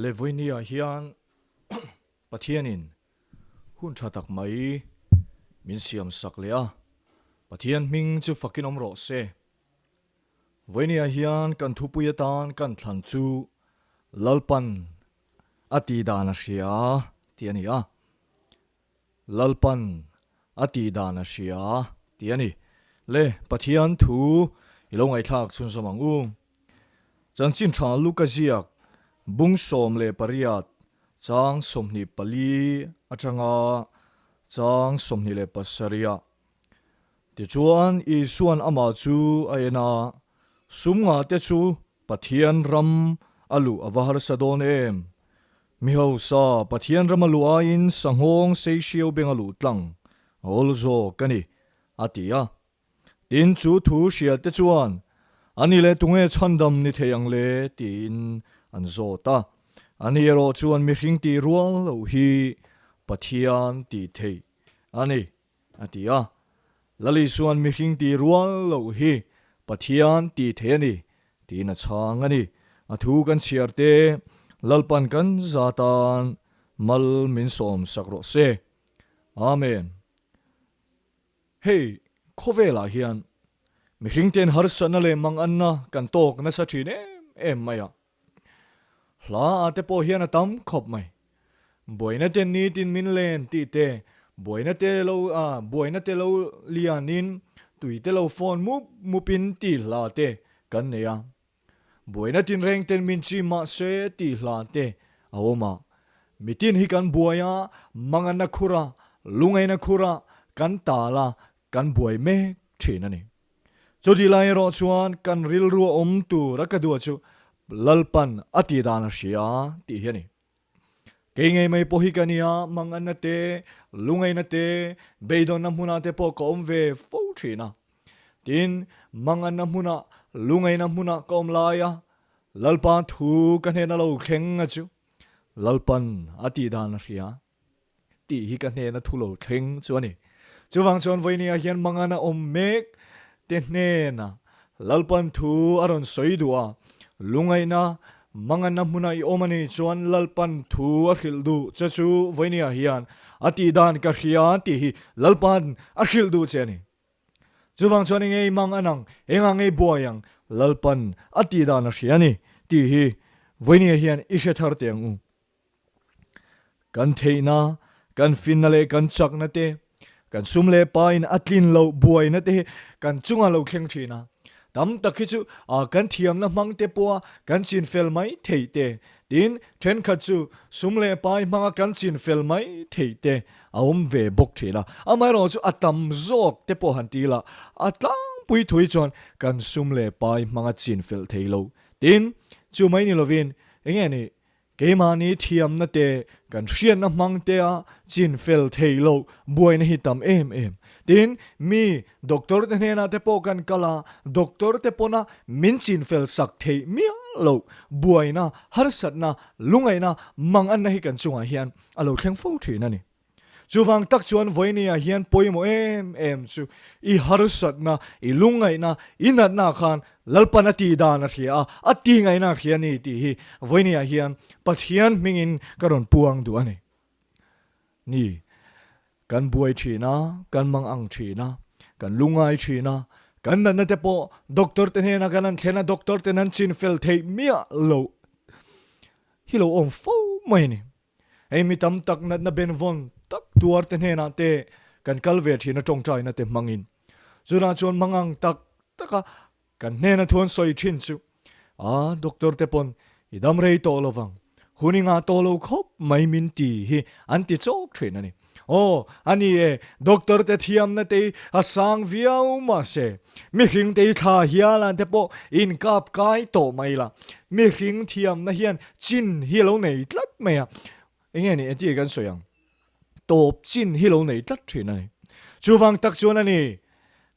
Levoinia hian Pathianin hun tha tak mai min siam sak leh a, Pathian hming chu fakin awm rawh se. Vawinia hian kan thupui atan kan thlan chu Lalpan a tih dan a hria tih a ni a. Lalpan a tih dan a hria tih a ni. Le Pathian thu i lo ngaihthlak chhunzawm ang u. Chanchin tha Luka ziak bung 18 chang 24 atanga chang 27 ah Tichuan Isuan amah chu a en a, Sum ngahte chu Pathian ram a luh a va harsa dawn em? Mi hausa Pathian ram a luh aiin sanghawng sei hriau beng a luh tlang a awl zawk a ni, a ti a. Tin, chu thu hrialte chuan, Ani leh tunge chhandam ni thei ang le? tiin an zawt a. Ani erawh chuan mihring tih rual loh hi Pathian tih theih a ni. A ti a. Lal Isuan mihring tih rual loh hi Pathian tih thei a ni, tiin a chhang a ni. A thu kan chhiar te, Lalpan kan za tan mal min sawm sak rawh se. Amen. Hei, khawvelah hian mihring ten harsatna leh manganna kan tawk nasa thin em em mai a. Hla ah te pawh hian a tam khawp mai. Buaina te nitin min len tih te, buaina te lo ah buaina te lo lianin tui te lo phone mup mupin tih hla te kan nei a. Buaina tinreng ten min chim mah se tih hla te a awm a. Mitin hi kan buai a, manganna khur a, lungaina khur a, kan tal a, kan buai mek thin a ni. Chuti lai erawh chuan kan rilru a awm tur a ka duh chu Lalpan a tih dan a hria tih hi a ni. Kei ngei mai pawh hi ka nia, manganna te, lungaina te, beidawnna hmunah te pawh ka awm ve fo thin a. Tin, manganna hmunah, lungaina hmunah ka awm lai a, Lalpa thu ka hnena lo thleng a chu Lalpan a tih dan a hria. Tih hi ka hnena thu lo thleng chu a ni. Chuvang chuan vawinia hian mangana awm mek te hnena Lalpan thu a rawn sawi duh a, lungaihna mangana hmuna i awm a nih chuan Lalpan thu a hrilh duh che chu vawinia hian a tih dan ka hria tih hi Lalpan a hrilh duh che a ni. Chuvang chuan eng ngei mang an ang, engah ngei buai ang, Lalpan a tih dan a hria a ni tih hi vawinia hian i hre thar teh ang u. Kan theihna, kan finna leh kan chakna te, kan sum leh pain a tlin loh buaina te hi kan chungah lo thleng thin a. Tam tak hi chu kan thiamna hmang te pawha kan chinfel mai theih te, tin thenkhat chu sum leh pai hmanga kan chinfel mai theih te a awm ve bawk thin a. Amaherawhchu chu a tam zawk te pawh han ti ila, a tlangpui thui chuan kan sum leh pai hmanga chinfel thei lo. Tin, chu mai ni lovin enge ni Keimahni thiamna te, kan hriatna hmang tea chin fel thei loh buaina hi tam em em. Tin, mi doctor te hnenah te pawh kan kal a, doctor te pawna min chin fel sak theih miah loh buaina, harsatna, lungaihna, manganna hi kan chungah hian a lo thleng fo thin a ni. Chuvang tak chuan vawinia hian pawimawh em em chu i harsatna, i lungngaihna, i natna khan Lalpan a tih dan a hria a, a tih ngaihna a hria a ni tih hi vawinia hian Pathian hmingin ka rawn puang duh a ni. Ni, kan buai thin a, kan mang ang thin a, kan lungngai thin a, kan natna te pawh doctor te hnena kan han thlen a, doctor ten an chinfel theih miah loh hi lo awm fo mai a ni. Hei mi tam tak natna benvawn tak tuar te hnenah te kan kal ve thin a tawngtaina te hmangin. Chunah chuan mangang tak taka kan hnena thu an sawi thin chu, A, doctor te pawn i dam rei tawh lovang, hun i ngah tawh lo khawp mai min ti hi an ti chawk thin a ni. Aw, a ni e, doctor te thiamna te hi a sang viau mahse, mihring te hi thla hialan te pawh inkap kai tawh mai la, mihring thiamna hian chin hi a lo nei tlat mai a, enge ni entir kan sawi ang, tawp chin hi lo nei tlat thin a ni. Chuvang tak chuan a ni,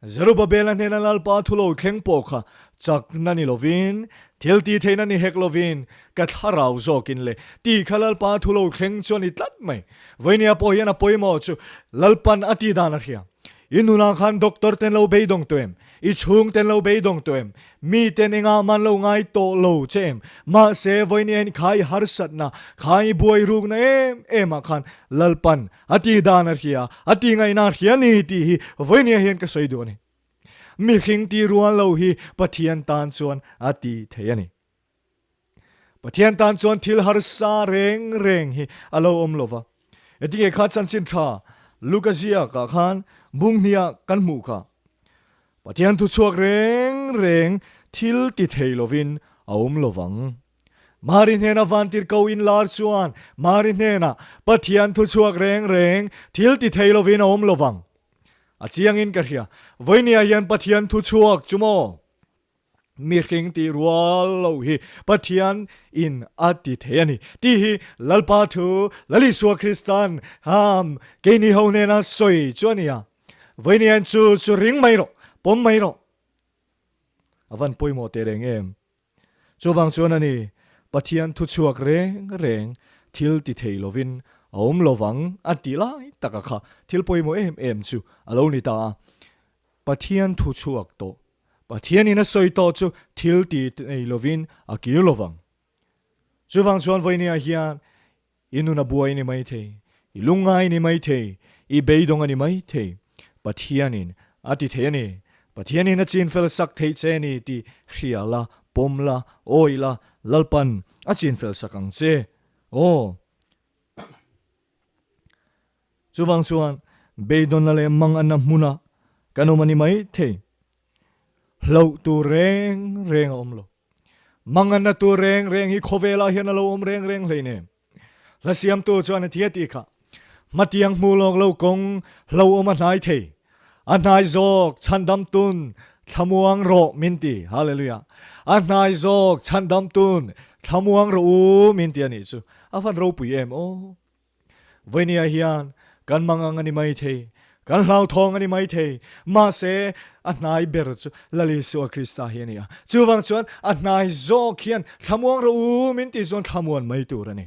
Zerubabela hnena Lalpa thu lo thleng pawh kha chakna ni lovin, thil tih theihna ni hek lovin, ka thlarau zawkin le tih kha Lalpa thu lo thleng chu a ni tlat mai. Vawinia pawh hian a pawimawh chu Lalpan a tih dan a hria. I nunah khan doctor ten lo beidawng tawh em? I chhungten lo beidawng tawh em? Miten engah man lo ngai tawh lo che em? Mahse, vawiin kha i harsatna, kha i buai rukna em em ah khan Lalpan a ti dan a hria, a ti ngaihna a hria ni tih hi vawiin hian ka sawi duh a ni. Mihring ti rual lo hi Pathian tan chuan a ti thei a ni. Pathian tan chuan thil harsa reng reng hi a lo awm lo va. Engtinge kha chanchin tha Luka ziakah khan bung hniah kan hmuh kha? Pathian thuchhuak reng reng thil ti thei lovin a awm lo vang. Mari hnena vantirhko inlar chuan Mari hnenah Pathian thuchhuak reng reng thil ti thei lovin a awm lo vang. A chiangin ka hria, vawinia hian Pathian thuchhuak chu maw? Mihring tih rual lo hi Pathian in a ti thei a ni tih hi Lalpa thu Lal Isua Kristan ham keini ho hnena sawi chu a ni a. Vawiin chu chu ring mai rawh, pawm mai rawh. A van pawimawh teh reng em? Chuvang chuan a ni, Pathian thu chhuak reng reng thil ti thei lovin a awm lovang a tih lai taka kha thil pawimawh em em chu a lo ni ta a. Pathian thu chhuak tawh Pathianin a sawi tawh chu thil ti nei lovin a kir lovang. Chuvang chuan vawinia hian i nun a buai ni mai thei, i lungngai ni mai thei, i beidawng a ni mai thei. Pathianin a ti thei a ni. Pathianin a chinfel sak theih che a ni tih hria la, pawm la, awih la, Lalpan a chinfel sak ang che. Aw. Chuvang chuan beidawnna leh manganna hmuna kan awm a ni mai thei. Hloh tur reng reng a awm lo. Manganna tur reng reng hi khawvelah hian a lo awm reng reng hlei nem. Hla siamtu chuan a thia tih kha. Hmatiang hmu lawk lo kawng hlo awm a hnai thei. A hnai zawk chhandam tun thlamuang rawh min ti. Hallelujah. A hnai zawk chhandam tun thlamuang rawh u min ti a nih chu. A van ropui em aw. Vawinia hian kan mangang a ni mai thei, kan hlauthawng a ni mai thei, mahse a hnai ber chu Lal Isua Krista hi a ni a. Chuvang chuan a hnai zawk hian thlamuang rawh u min tih chuan thlamuan mai tur a ni.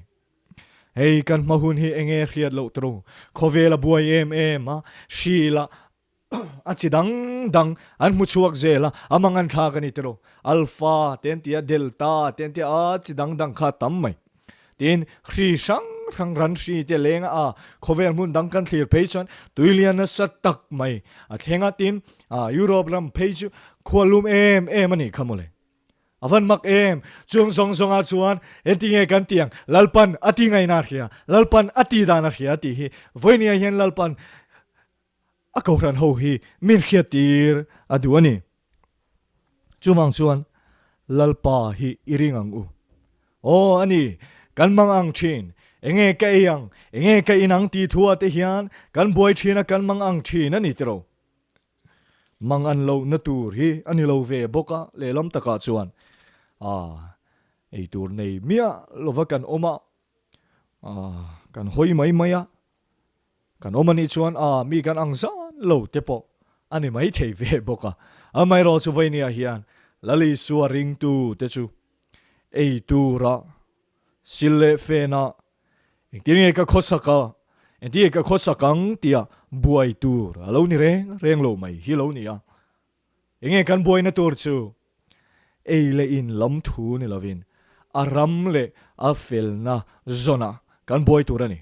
Hei kan hma hun hi enge hriat loh turu, khawvel a buai em em a, hri lah a chi dang dang an hmu chhuak zel a, a mang an thlak a ni tiraw. Alpha te an ti a, Delta te an ti a, a chi dang dang kha a tam mai. Tin, hri hrang hrang ran hri te leng a, khawvel hmun dang kan thlir phei chuan tuilian nasa tak mai a thleng a, tin, Europe ram phei chu khua lum em em a nih kha mawle. A van mak em! Chung zawng zawngah chuan engtinge kan tih ang? Lalpan a ti ngaihna a hria, Lalpan a ti dan a hria tih hi vawinia hian Lalpan A kohhran ho hi min hriat tir a duh a ni. Chuvang chuan Lalpa hi i ring ang u. Aw a ni, kan mang ang thin, enge ka ei ang, enge ka in ang tih thu ah te hian kan buai thin a kan mang ang thin a ni tiro. Mang an lohna tur hi a ni lo ve bawk a lehlam takah chuan ah ei tur nei miah lova kan awm a, ah kan hawi mai mai a. Kan awm anih chuan a mi kan ang zan lo te pawh a ni mai thei ve bawk a. Amaherawhchu vawinia hian Lal Isua ringtu te chu ei tura sil leh fenah engtin nge ka khawsak a, engtin nge ka khawsak ang tia buai tur a lo ni reng reng lo mai hi lo ni a. Enge kan buaina tur chu ei leh in lam thu ni lovin a ram leh a felna zawnah kan buai tur a ni.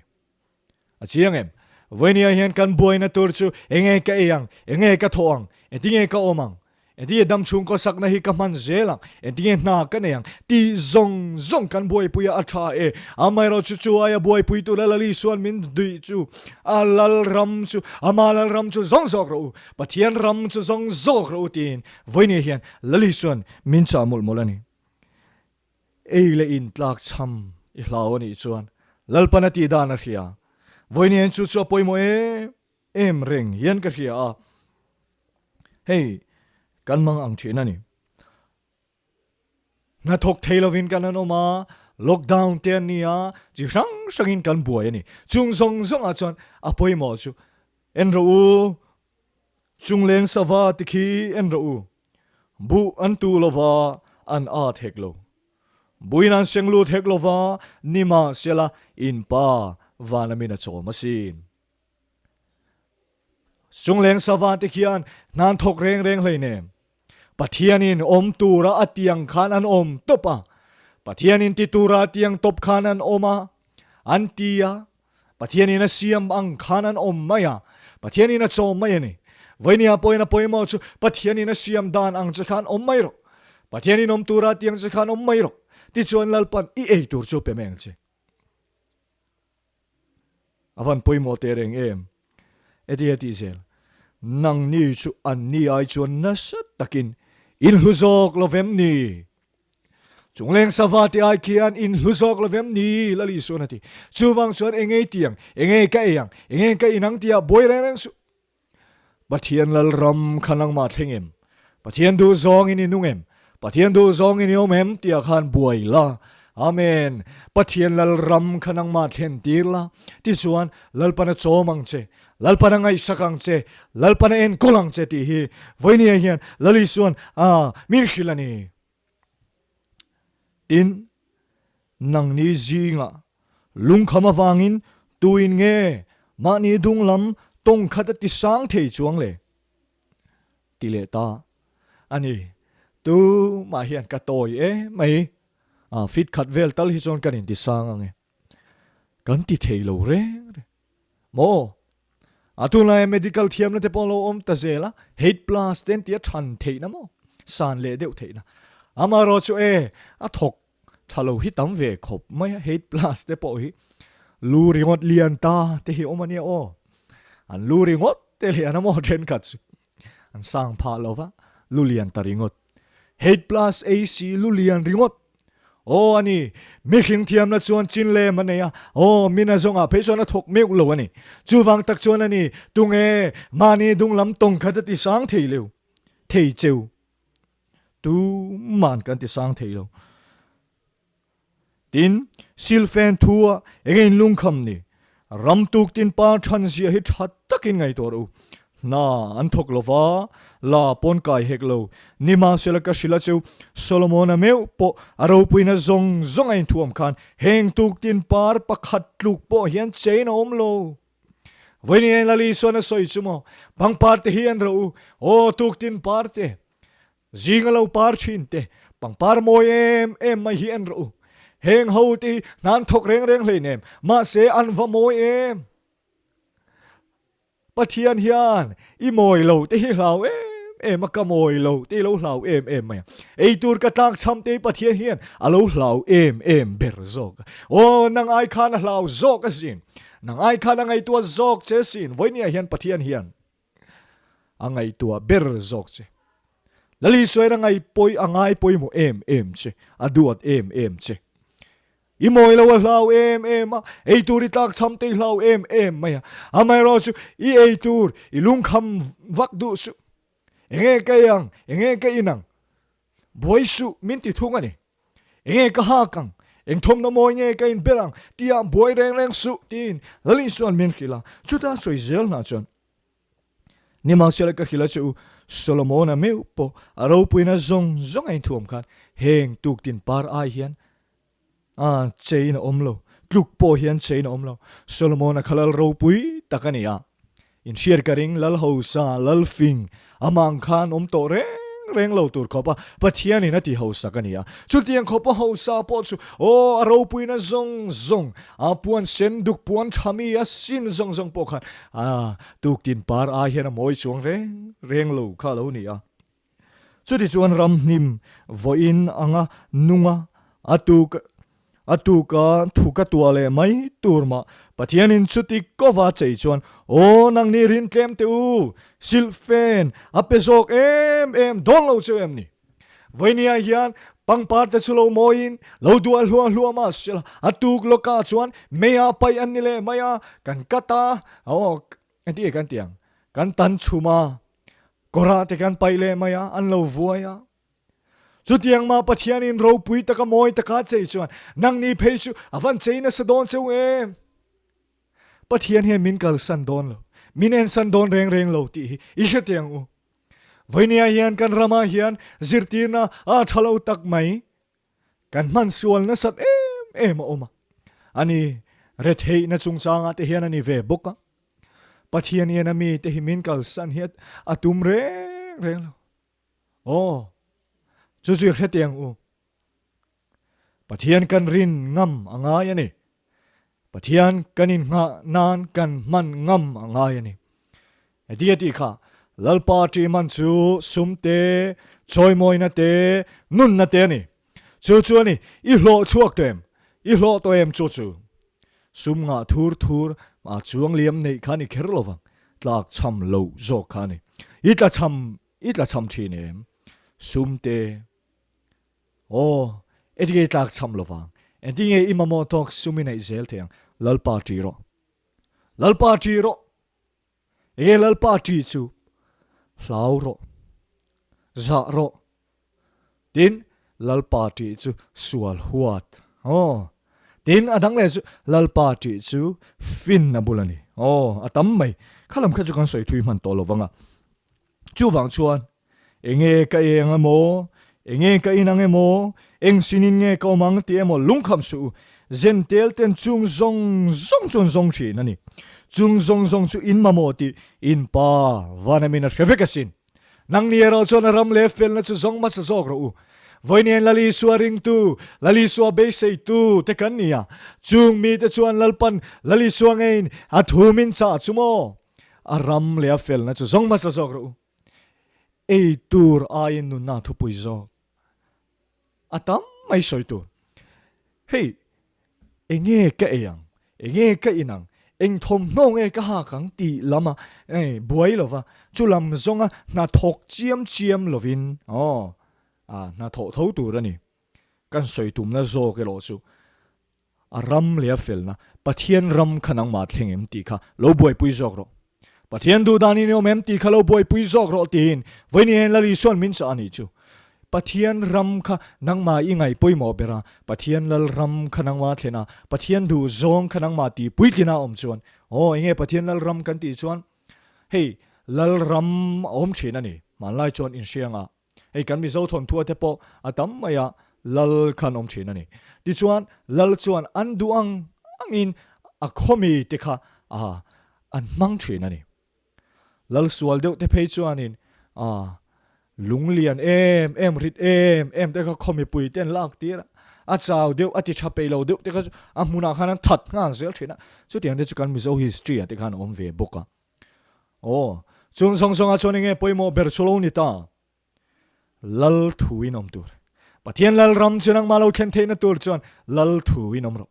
A chiang em? Vawinia hian kan buaina tur chu enge ka ei ang, enge ka thawh ang, engtinge ka awm ang, engtinge dam chhungkaw sakna hi ka hman zel ang, engtinge hna ka nei ang tih zawng zawng kan buaipui a, a tha e. Amaherawhchu chu aia buaipui tur a Lal Isuan min duih chu a Lal ram chu, ama Lal ram chu zawng zawk rawh u, Pathian ram chu zawng zawk rawh u tiin vawinia hian Lal Isuan min chah mawlh mawlh a ni. Ei leh in tlak chham i hlau a nih chuan Lalpan a tih dan a hria. Vawiin chu chu a pawimawh em em reng hian ka hria a, hei kan mang ang thin a ni. Hnathawk thei lovin kan han awm a, lockdown te an ni a, chi hrang hrangin kan buai a ni. Chung zawng zawngah chuan a pawimawh chu en rawh u, Chungleng sava ti khi en rawh u. Buh an tu lova an at hek lo. Buin an seng lut hek lova nimahsela in pa van amin a chawm asin. Chungleng sava te khian hnan thawk reng reng hleinem. Pathianin awm tura a tiang khan an awm tawp a, Pathianin ti tura a tiang tawp khan an awm a, an ti a, Pathianin a siam ang khan an awm mai a, Pathianin a chawm mai a ni. Vawinia pawhin a pawimawh chu Pathianin a siam dan ang che khan awm mai rawh. Pathianin awm tura a tiang che khan awm mai rawh. Tichuan Lalpan i ei tur chu pe mai ang che. A van pawimawh teh reng em? Eti a tih zel. Nangni chu anni ai chuan nasa takin in hlu zawk lo vem ni? Chungleng sava te ai khian in hlu zawk lo vem ni? Lal Isuan a ti. Chuvang chuan engei tiang, engei ka ei ang, engei ka in ang tia buai reng reng suh. Pathian Lalram kha nangmah thleng em? Pathian duh zawngin i nung em? Pathian duh zawngin i awm em? Tiah khan buai la. Amen. Pathian Lalram kha nangmah thlen tir la. Tichuan, Lalpan a chawm ang che, Lalpan a ngaihsak ang che, Lalpan a enkawl ang che tih hi vawinia hian Lal Isuan a min hrilh a ni. Tin, nangni zingah lungkham avangin tuin nge mahni dung lam tawng khat a ti sang thei chuang le? Ti leh ta a ni. Tumah hian ka tawi em mai, a fit khat vel tal hi chuan kan inti sang ang e. Kan ti thei lo reng reng. Maw? A tunlaia medical thiamna te pawh lo awm ta zel a, height plus te an ti a than theihna maw? San leh deuh theihna. Amaherawh chu e, a thawk tha lo hi tam ve khawp mai a, height plus te pawh hi lu ringawt lian ta te hi awm a nia aw. An lu ringawt te lian a maw thenkhat chu. An sang phah lo va, lu lian ta ringawt. Height plus AC lu lian ringawt. Aw a ni, mihring thiamna chuan chin lem a nei a, aw min a zawngah phei chuan a thawk meuh lo a ni. Chuvang tak chuan a ni, tunge mahni dunglam tawng khat a ti sang thei lo, thei cheu. Tuman kan ti sang thei lo. Tin, silfen thua eng in lungkham ni? Ram tuk tin pa than zia hi tha takin ngaihtuah rawh u. Hna an thawk lo va, la pawn kai hek lo. Nimahsela ka hrilh a cheu, Solomona meuh pawh a ropuina zawng zawng a inthuam khan heng tuk tin par pakhat tluk pawh hian chein a awm lo. Vawiin Lal Isuan a sawi chu maw, pangpar te hi an rawh u, aw tuk tin par te, Zing a lo par thin te, pangpar mawi em em mai hi en rawh u. Heng ho te hi hna an thawk reng reng hleinem, mahse an va mawi em. Pathian hian i mawi lo te hi hlau em em a, ka mawi lo te hi lo hlau em em mai a. Ei tur ka tlak chham te hi Pathian hian a lo hlau em em ber zawk a. Aw, nang ai khan a hlau zawk asin. Nang ai khan a ngaihtuah zawk che asin. Vawinia hian Pathian hian A ngaihtuah ber zawk che. Lal Isuain a ngaihpawi a ngai pawimawh em em che, a duat em em che. I mawi lo a hlau em em a, ei tur i tlak chham te i hlau em em mai a. Amaherawh chu i ei tur i lungkham vak duh suh. Enge ka ei ang, enge ka in ang, buai suh min ti thung a ni. Enge ka hak ang, eng thawmhnaw mawi nge ka in ber ang tia buai reng reng suh tiin Lal Isua'n min hrilh a. Chuta sawi zel hna chuan Nimahsela ka hrilh a che u, Solomona meuh pawh a ropuina zawng zawng a inthuam khan heng tuktin par ai hian a chein a awm lo, tluk pawh hian chein a awm lo. Solomona kha lal ropui tak a ni a, inhriat ka ring lal hausa, lal fing, amah ang khan awm tawh reng reng lo tur khawpa Pathianin a ti hausak a ni a. Chutiang khawpa hausa pawh chu aw a ropuina zawng zawng, a puan sen duk puan tha mi a sin zawng zawng pawh khan a tuktin par ai hian a mawi chuang reng reng lo kha a lo ni a. Chutichuan ramhnim vawiin anga nunga a tuk a tuka thu ka tuah leh mai tur mah Pathianin chuti kova chei chuan aw nangni rin tlem teh u, silhfen a pe zawk em em dawn lo cheu em ni? Vawinia hian pangpar te chu lo mawiin lo duah hluah hluah mah sela a tuk lawkah chuan meia paih an ni leh mai a, kan kat a, aw engtin nge kan tih ang, kan tan chhum a, kawrah te kan paih leh mai a, an lo vuai a. Chutiang mah Pathianin ropui taka mawi taka chei chuan nangni phei chu a van chei nasa dawn cheu em? Pathian hian min kalsan dawn lo, min ensan dawn reng reng lo tih hi i hre teh ang u. Vawinia hian kan ramah hian zirtirna a tha lo tak mai kan hman sual nasat em em a awm a. Ani retheihna chungchangah te hian a ni ve bawk a. Pathian hian a mite hi min kalsan hi a tum reng reng lo. Aw, chu chu i hre teh ang u. Pathian kan rin ngam a ngai a ni. Pathian kan innghah nan kan hman ngam a ngai a ni. Heti a tih kha, Lalpa ṭihman chu sum te, chawimawina te, nunna te a ni. Chu chu a ni, i hlawh chhuak tawh em? I hlawh tawh em chu chu? Sum ngah thur thur a chuang liam neih kha ni kher lo vang, tlak chham loh zawk kha a ni. I tla chham, i tla chham ṭhin em? Sum te, Aw, engtinge i tlak chham lo vang? Engtinge i mamawh tawk sum i neih zel thei ang? Lalpa ṭih rawh. Lalpa ṭih rawh. Enge Lalpa ṭih chu? Hlau rawh. Zah rawh. Tin, Lalpa ṭih chu sual huat. Aw, tin a dang leh chu Lalpa ṭih chu fin a bul a ni. Aw, a tam mai. Kha lam kha chu kan sawi thui hman tawh lo vang a. Chuvang chuan, enge ka ei ang emaw, enge ka in ang emaw, eng sinin nge ka awm ang tih emaw lungkham suh u. Zentel ten chung zawng zawng chu an zawng thin a ni. Chung zawng zawng chu in mamawh tih in pa Vanamin a hre vek asin. Nangni erawh chuan a ram leh felna chu zawng hmasa zawk rawh u. Vawiin Lal Isua ringtu, Lal Isua beiseitu te kan ni a. Chung mite chuan Lalpan Lal Isua ngeiin a thu min chah chu maw? A ram leh a felna chu zawng hmasa zawk rawh u. Ei tur aiin nunna thupui zawk a tam mai sawi tur. Hei, enge ka ei ang, enge ka in ang, eng thawmhnaw nge ka hak ang tih lama buai lova, chu lam zawnga hna thawk chiam chiam lovin aw, hna thawh tho tur a ni. Kan sawi tumna zawk erawh chu A ram leh a felna, Pathian ram kha nangmah thleng em tih kha lo buaipui zawk rawh. Pathian duh dan in i awm em tih kha lo buaipui zawk rawh tiin vawiin hian Lal Isua'n min chah a nih chu. Pathian ram kha nangmah i ngaih pawimawh ber a, Pathian Lal ram kha nangmah thlen a, Pathian duh zawng kha nangmah tih puitlina awm chuan, aw enge Pathian Lal ram kan tih chuan hei Lal ram a awm thin a ni, hmanlai chuan inhrianga Hei kan Mizo thawnthua te pawh a tam mai a, Lal khan awm thin a ni. Tichuan, Lal chuan an duh ang angin a khawmi te kha a an hmang thin a ni. Lal sual deuh te phei chuanin a lunglian em em, rit em em te kha khawmi pui te an lak tir a, a chau deuh, a ti tha peih lo deuh te kha chu a hmunah khan an that nghal zel thin a. Chutiang te chu kan Mizo history ah te khan a awm ve bawk a. Aw, chung zawng zawngah chuan enge pawimawh ber chu lo ni ta? Lal thu in awm tur. Pathian Lal ram chu nangmah lo thlen theihna tur chuan Lal thu in awm rawh.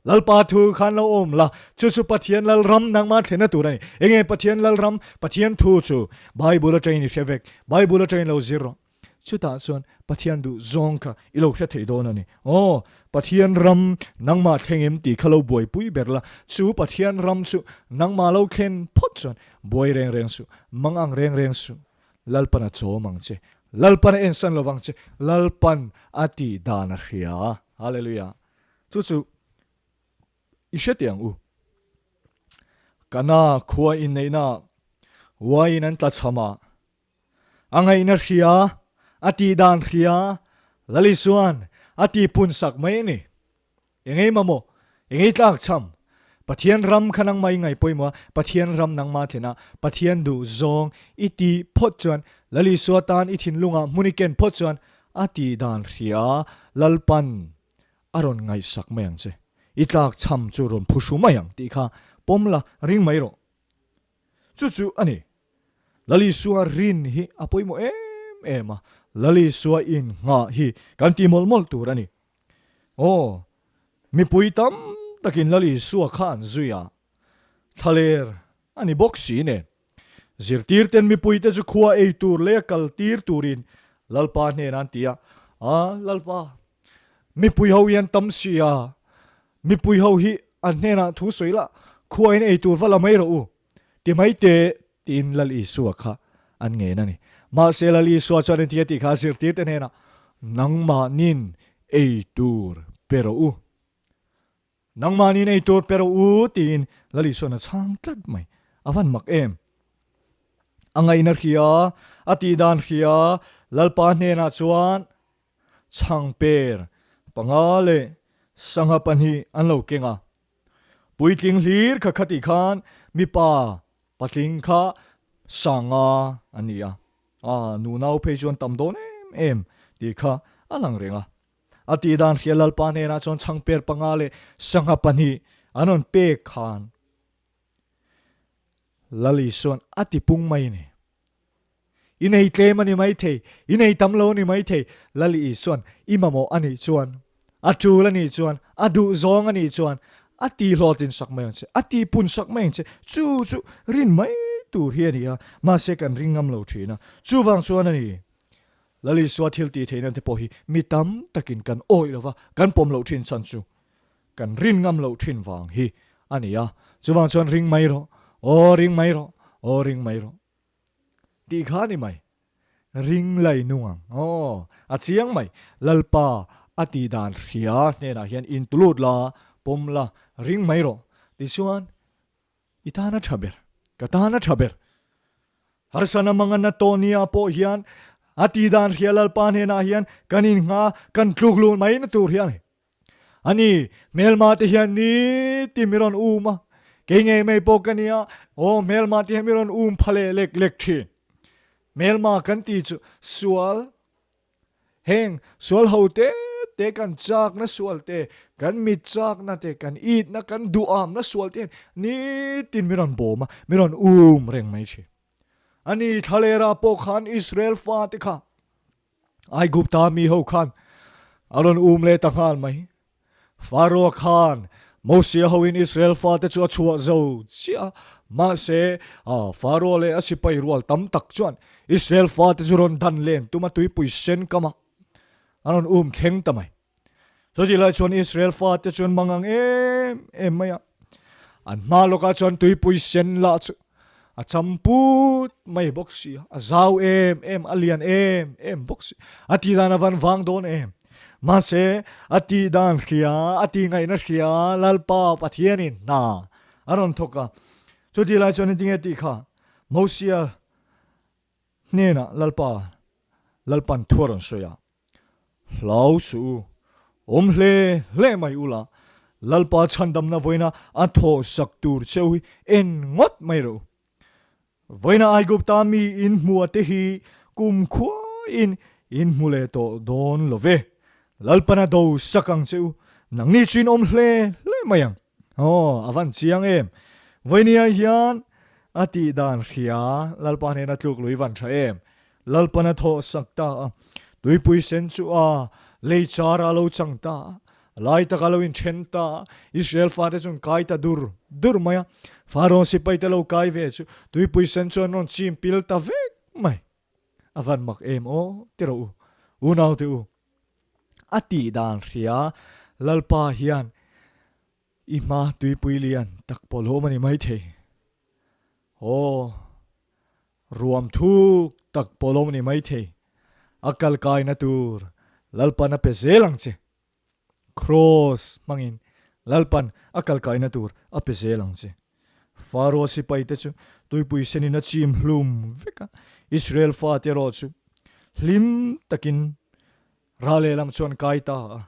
Lalpa thu khan lo awm la, chu chu Pathian Lal ram nangmah thlenna tur a ni. Enge Pathian Lal ram? Pathian thu chu Bible atangin i hre vek, Bible atangin lo zir rawh. Chutah chuan Pathian duh zawng kha i lo hre thei dawn a ni. Aw, Pathian ram nangmah thleng em tih kha lo buaipui ber la, chu Pathian ram chu nangmah lo thlen phawt chuan buai reng reng suh, mang ang reng reng suh. Lalpan a chawm ang che, Lalpan a ensan lo vang che, Lalpan a tih dan a hria. Hallelujah. Chu chu i hre teh ang u. Kana khua inneihna uaiin an tlachham a, A ngaihna hria, a tih dan hria, Lal Isua'n a tih pun sak mai a ni. Engei mamawh, engei tlak cham, Pathian ram kha nangmah i ngaih pawimawh a, Pathian ram nangmah thlen a, Pathian duh zawng i tih phawt chuan, Lal Isua tan i thinlungah hmun i ken phawt chuan a tih dan hria, Lalpan a rawn ngaihsak mai ang che. I tlak cham chu rawn phuhru mai ang tih kha pawm la, ring mai rawh. Chu chu a ni. Lal Isua rin hi a pawimawh em em a, Lal Isua innghah hi kan ti mawlh mawlh tur a ni. Aw, mipui tam takin Lal Isua kha an zui a, thlaler a ni bawk si nen. Zirtirten mipuite chu khua ei tur leh a kal tir turin Lalpa hnenah an ti a, A, Lalpa, mipui ho hi an tam si a, Mipui ho hi an hnenah thu sawi la, khuain ei tur va la mai rawh u, ti mai teh, tiin Lal Isua kha an ngen a ni. Mahse Lal Isua chuan engtin a tih kha a zirtirte hnenah, Nangmahnin ei tur pe rawh u. Nangmahnin ei tur pe rawh u, tiin Lal Isua'n a chhang tlat mai. A van mak em! A ngaihna hria, a tihdan hria, Lalpa hnenah chuan, Chhangper panga leh sangha pahnih an lo keng a. Puitling hlir kha khatih khan mipa patling kha sanga an ni a. A nunau phei chuan tam dawn em em tih kha a lang reng a. A tih dan hria Lalpa hnenah chuan chhangper panga leh sangha pahnih an rawn pek khan Lal Isua'n a ti pung mai a ni. I nei tlem a ni maithei, i nei tam lo a ni maithei, Lal Isua'n i mamawh a nih chuan, a tul a nih chuan, a duh zawng a nih chuan a ti hlawhtlin sak mai ang che, a ti pun sak mai ang che, chu chu rin mai tur hi a ni a, mahse kan ring ngam lo thin a, chuvang chuan a ni. Lal Isua thil tih theihna te pawh hi mi tam takin kan awih lo va, kan pawm loh thin chhan chu kan rin ngam loh thin vang hi a ni a, chuvang chuan ring mai rawh, aw ring mai rawh, aw ring mai rawh tih kha a ni mai. Ring lai nung ang, aw a chiang mai, Lalpa a tih dan hria hnenah hian intulut la, pawm la, ring mai rawh tichuan I tan a tha ber, ka tan a tha ber. Harsana mangana tawh nia pawh hian a tih dan hria Lalpa hnenah hian kan inngha, kan tluk luh mai na tur hi a ni. Ani, hmelma te hian nitin mi rawn um a, kei ngei mai pawh ka nia, aw hmelma te hian mi rawn um pha leh lek lek thin. Hmelma kan tih chu sual Heng sual ho te te kan chakna sual te, kan mit chakna te, kan itna, kan duhamna sual te hian nitin mi rawn bawm a, mi rawn um reng mai thin. Ani thlalera pawh khan Israel fate kha Aigupta mi ho khan a rawn um leh ta nghal mai. Faroa khan Mosia hoin Israel fate chu a chhuah zo chiah a, mahse, Faroa leh a sipai rual tam tak chuan Israel fate chu rawn dan len tum a tuipui sen kam a, an rawn um thleng ta mai. Chutih lai chuan Israel fate chuan mang ang em em mai a, an hma lawkah chuan tuipui sen lah chu a cham put mai bawk si a, a zau em em, a lian em em bawk si, a tih dan a van vang dawn em. Mahse, a tih dan hria, a tih ngaihna hria Lalpa Pathianin hna a rawn thawk a. Chutih lai chuan engtinge tih kha Mosia hnenah Lalpa Lalpan thu a rawn sawi a. Hlau suh u, awm hle hle mai ula, Lalpa chhandamna vawiina a thawh sak tur cheu hi en ngawt mai rawh u. Vawiina Aigupta mi in hmua te hi kum khuain in hmu leh tawh dawn lo ve. Lalpana do sak ang che u, nangni chu in awm hle hle mai ang. Aw, a van chiang em! Vawinia hian a tih dan hria Lalpa hnena tluk lui van tha em? Lalpan a thawh sak ta a, tuipui sen chu a lei char a lo chang ta a, a lai tak a lo inthen ta a, Israel fate chu an kai ta dur dur mai a, Pharaoh sipai te lo kai ve chu tuipui sen chu an rawn chim pil ta vek mai. A van mak em aw ti rawh u, unaute u. A tih dan hria Lalpa hian i hma tuipui lian tak pawlhawm a ni maithei. Aw. Ruam thuk tak pawlawm a ni maithei. A kal kaina tur Lalpan a pe zel ang che. Kraws hmangin Lalpan a kal kaina tur a pe zel ang che. Faro sipaite chu tuipui senin a chim hlum vek a, Israel fate erawh chu hlim takin ral lehlam chuan kai ta a.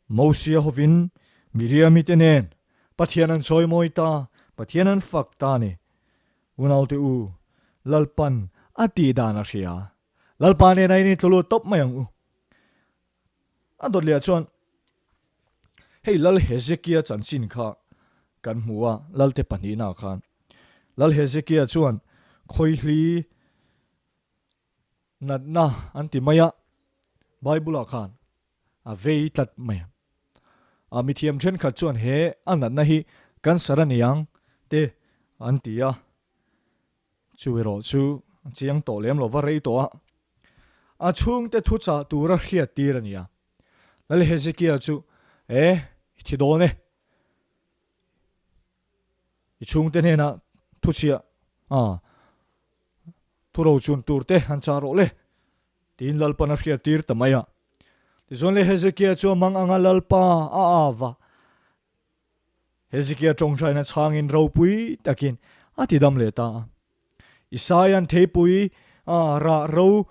Mosia hovin Miriami te nen Pathian an chawimawi ta, Pathian an fak ta a ni. Unaute u, Lalpan a tih dan a hria. Lalpa nena in intlu lut tawp mai ang u. A dawt leh ah chuan hei Lal Hezekia chanchin kha kan hmu a, Lalte pahnihna ah khan. Lal Hezekia chuan khawihli natna an ti mai a, Bible ah khan a vei tlat mai a. A mithiam thenkhat chuan he a natna hi cancer a ni ang te an ti a, chu erawh chu a chiang tawh lem lo va rei tawh a, a chhungte thuchah tura hriat tir a ni a. Lal Hezekia chu, E, i thi dawn e. I chhungte hnenah thuchhiah a thurochun tur te han chah rawh le, tiin Lalpan a hriat tir ta mai a. Tichuan le Hezekia chu a mang anga Lalpa a av a, Hezekia tawngtaina chhangin ropui takin a ti dam leh ta a. Isaia'n theipui a rah ro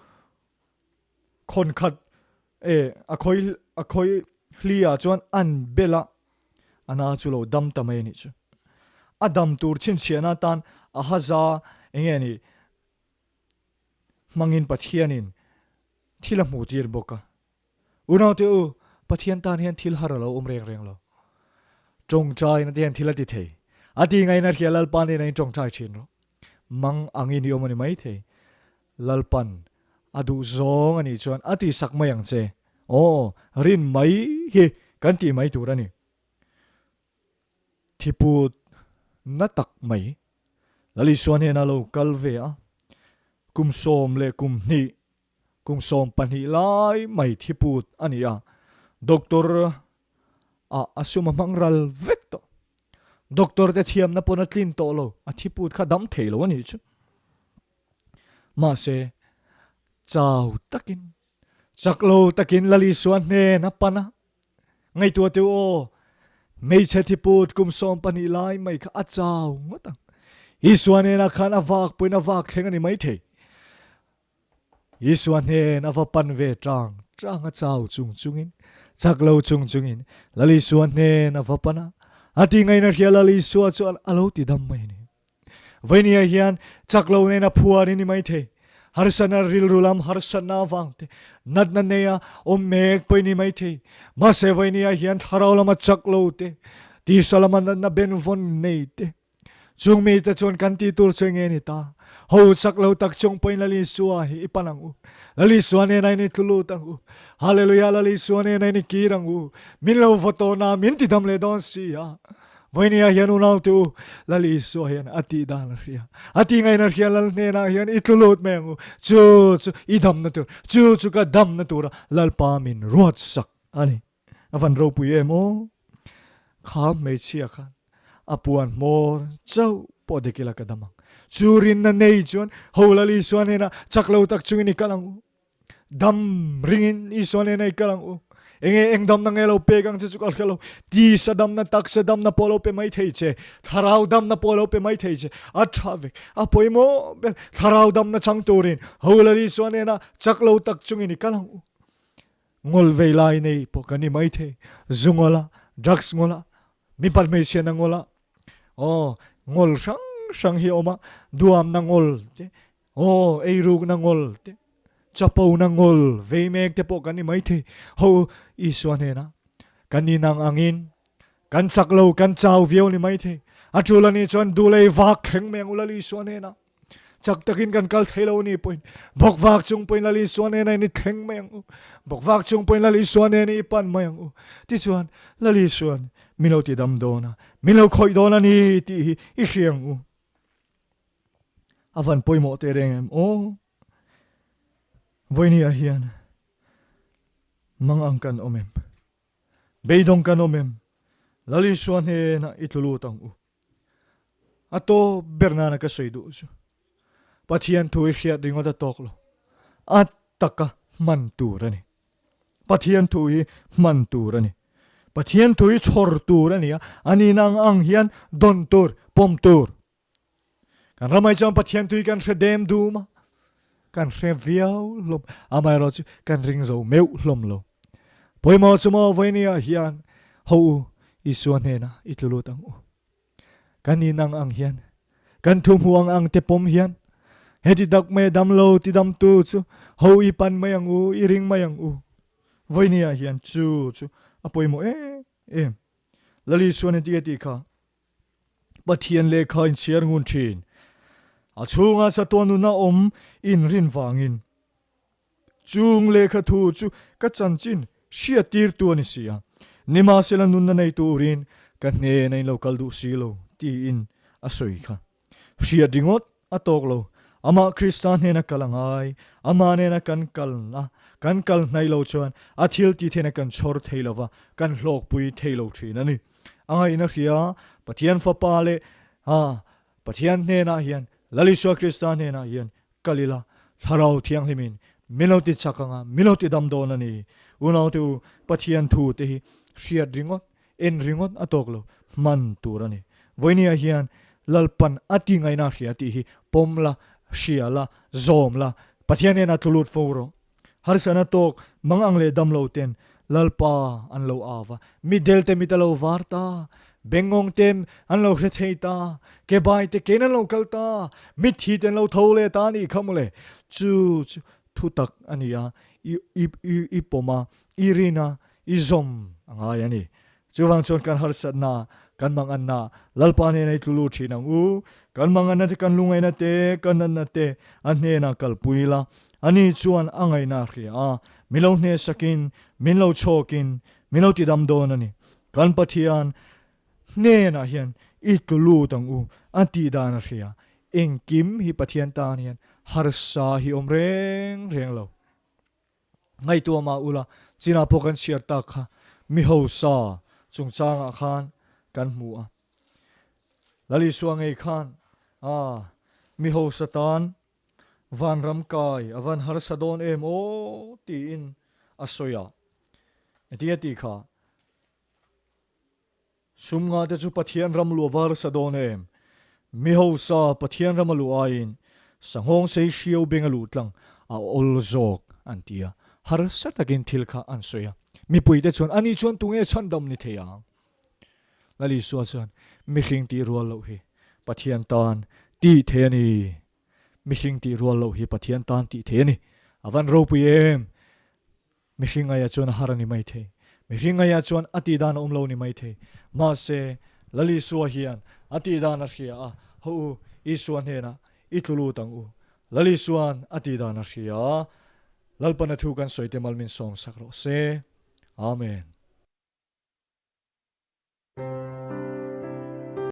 khawn khat e a khawi a khawi hli ah chuan an bel a, a na chu lo dam ta mai a nih chu. A dam tur chhinchhiahna atan a haza eng nge ni? hmangin Pathianin thil a hmuh tir bawk a. Unaute u, Pathian tan hian thil har a lo awm reng reng lo. Tawngtaina te hian thil a ti thei. A ti ngaihna hria Lalpa nena in tawngtai thin rawh. Mang angin i awm a ni mai thei. Lalpan a duh zawng a nih chuan a ti sak mai ang che. Aw, rin mai hi kan tih mai tur a ni. Thiput na tak mai Lal Isua hnena lo kal ve a, kum 12, kum 12 lai mai thiput a ni a, doctor ah a sum a hmang ral vek tawh. Doctor te thiamna pawn a tlin tawh lo, a thiput kha dam thei lo a nih chu. Mahse, chau takin, chak lo takin Lal Isua hnen a pan a, Ngaihtuah teh u aw, hmeichhe thiput kum 12 lai mai kha a chau ngawt ang. Isua hnenah khan a vak pawhin a vak thleng a ni maithei. Isua hnen a va pan ve tang tang a chau chung chungin, chak lo chung chungin Lal Isua hnen a va pan a, a ti ngaihna hria Lal Isua chuan a lo ti dam mai a ni. Vainia hian chak lo nen a phuar i ni maithei. Harsatna rilru lam harsatna avang te, natna neia awm mek pawh i ni maithei. Mahse Vainia hian thlarau lama chak lo te, tisa lama natna benvawn nei te, chung mite chuan kan tih tur chu enge ni ta? Ho chak lo tak chung pawhin Lal Isua hi i pan ang u. Lal Isua nena in i tlu lut ang u. Hallelujah Lal Isua nena in i kir ang u. Min lo vaw tawh na min ti dam leh dawn si a. Vawinia hian unaute u, Lal Isua hian a tih dan a hria. A tih ngaihna hria Lal hnenah hian i tlu lut mai ang u. Chu chu i damna tur, chu chu ka damna tura Lalpa min ruat sak a ni. A van ropui em aw? Kha hmeichhia khan a puan hmawr chauh pawh dik ila ka dam ang. Chu rinna nei chuan ho Lal Isua hnenah chak lo tak chungin i kal ang u. Dam ringin Isua nena i kal ang u. Enge eng damna nge lo pek ang che chu ka hre lo. Tisa damna, taksa damna pawh lo pe mai thei che. Thlarau damna pawh lo pe mai thei che. A tha vek. A pawimawh ber thlarau damna chang turin ho Lal Isua nena chak lo tak chungin i kal ang u. Ngawl vei lai nei pawh kan ni mai thei. Zu ngawl a, drugs ngawl a, mipat hmeichhiatna ngawl a, aw ngawl hrang hrang hi a awm a, duamna ngawl te, Aw, eirukna ngawl te, chapona ngawl vei mek te pawh kan ni maithei. Ho, Isua hnenah kan inang angin kan chak lo, kan chau viau ni maithei. A tul a nih chuan dulei vak thleng mai ang u Lal Isua hnenah. Chak takin kan kal thei lo ni pawhin bawk vak chung pawhin Lal Isua hnenah in i thleng mai ang u. Bawk vak chung pawhin Lal Isua hnenah i pan mai ang u. Tichuan, Lal Isua'n min lo tidam dawn a, min lo khawih dawn a ni tih hi i hria ang u. A van pawimawh teh reng em aw. Vawinia hian mang ang kan awm em? Beidawng kan awm em? Lal Isua hnenah i tlu lut ang u. A tawp ber nana ka sawi duh chu Pathian thu i hriat ringawt a tawk lo. A taka hman tur a ni. Pathian thu hi hman tur a ni. Pathian thu hi chhawr tur a ni a, a nin ang ang hian dawn tur, pawm tur. Kan ramai chuan Pathian thu hi kan hre dem dum a, kan hre viau hlawm, amaherawh chu kan ring zo meuh hlawm lo. Pawimawh chu maw vawinia hian ho u Isua hnenah i tlu lut ang u. Kan in ang ang hian, kan thu hmuh ang ang te pawm hian, heti tak mai a dam lo ti damtu chu ho i pan mai ang u, i ring mai ang u. Vawinia hian chu chu a pawimawh em em. Lal Isuan engtin nge tih kha? Pathian lehkha inchhiar ngun thin. A chhungah chatuan nuna awm inrin vangin. Chung lehkha thu chu ka chanchin hriattirtu a ni si a, nimahsela nunna nei turin ka hnena in lo kal duh si lo, tiin a sawi kha. Hriat ringawt a tawk lo, amah Krista hnena kal a ngai, amah nena kan kalna kan kal hnaih lo chuan a thil tih theihna kan chhawr thei lo va, kan hlawkpui thei lo thin a ni. A ngaihna hria Pathian Fapa leh Pathian hnenah hian, Lal Isua Krista hnenah hian kal ila, Thlarau Thianghlimin min lo ti chak anga, min lo ti dam dawn a ni. Unaute u, Pathian thu te hi hriat ringawt, en ringawt a tawk lo, hman tur a ni. Vawinia hian Lalpan a ti ngaihna hria tih hi pawm la, hria la, zawm la, Pathian hnenah tlu lut fo rawh. Harsatna tawk, mangang leh dam lo ten. Lalpa an lo au va, mitdelte mit a lo var ta, bengngawng te an lo hre thei ta, kebai te kein an lo kal ta, mitthi te an lo tho leh ta a nih kha mawle. Chu chu thu tak a ni a, i i i i pawm a, i rin a, i zawm a ngai a ni. Chuvang chuan kan harsatna, kan manganna Lalpa hnena i tlu lut thin ang u. Kan manganna te, kan lungaihna te, kan natna te a hnenah kalpui ila, ani chuan a ngaihna a hria a, min lo hnehsakin, min lo chhawkin, min lo tidam dawn a ni. Kan Pathian hnenah hian i tlu lut ang u, a tih dan a hria. Engkim hi Pathian tan hian harsa hi awm reng reng lo. Ngaihtuah mah ula, chinah pawh kan chhiar tak kha mi hausa chungchangah khan kan hmu a. Lal Isua ngei khan, Ah, mi hausa tan vanram kai a van harsa dawn em aw tiin a sawi a. Engtin a tih kha? Sum nga te chu Pathian ram luah va harsa dawn em? Mi hausa Pathian ram a luh aiin sanghawng sei hriau beng a luh tlang a awl zawk an ti a, harsa takin thil kha an sawi a. Mipui te chuan ani chuan tunge chhandam ni thei ang? Lal Isua chuan mihring tih rual loh hi Pathian tan tih thei a ni. Mihring tih rual loh hi Pathian tan tih thei a ni. A van ropui em! Mihring aia chuan a har a ni maithei. Mihring aia chuan a tih dan a awm lo a ni maithei. Mahse, Lal Isua hian a tih dan a hria a, Haw u, Isua hnenah i tlu lut ang u. Lal Isua'n a tih dan a hria a, Lalpana thu kan sawi te mal min sawmsak rawh se. Amen.